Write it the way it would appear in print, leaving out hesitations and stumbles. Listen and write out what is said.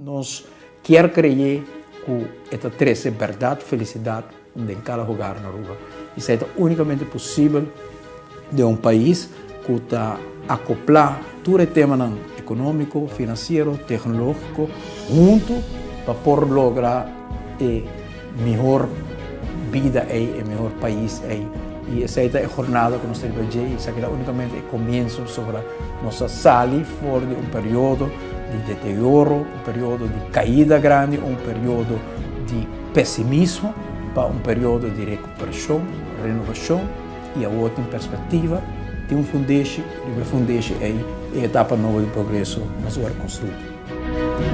Nos kier cree cu e ta trece berdad felicidad den cada hogar na Aruba. Esey ta unicamente posibel den un pais cu ta acopla tur e temanan economico, financiero, tecnologico hunto pa por logra e mihor bida ey, e mihor pais ey. Y esey ta e jornada cu nos ta riba dje y esaki ta unicamente e comienzo pasobra nos a sali for di un periodo di deterioro, un periodo di caida grandi, un periodo di pesimismo pa un periodo di recuperacion, renovacion y awor tin perspectiva, tin un fundeshi, riba e fundeshi ey e etapa nobo di progreso nos worde construi.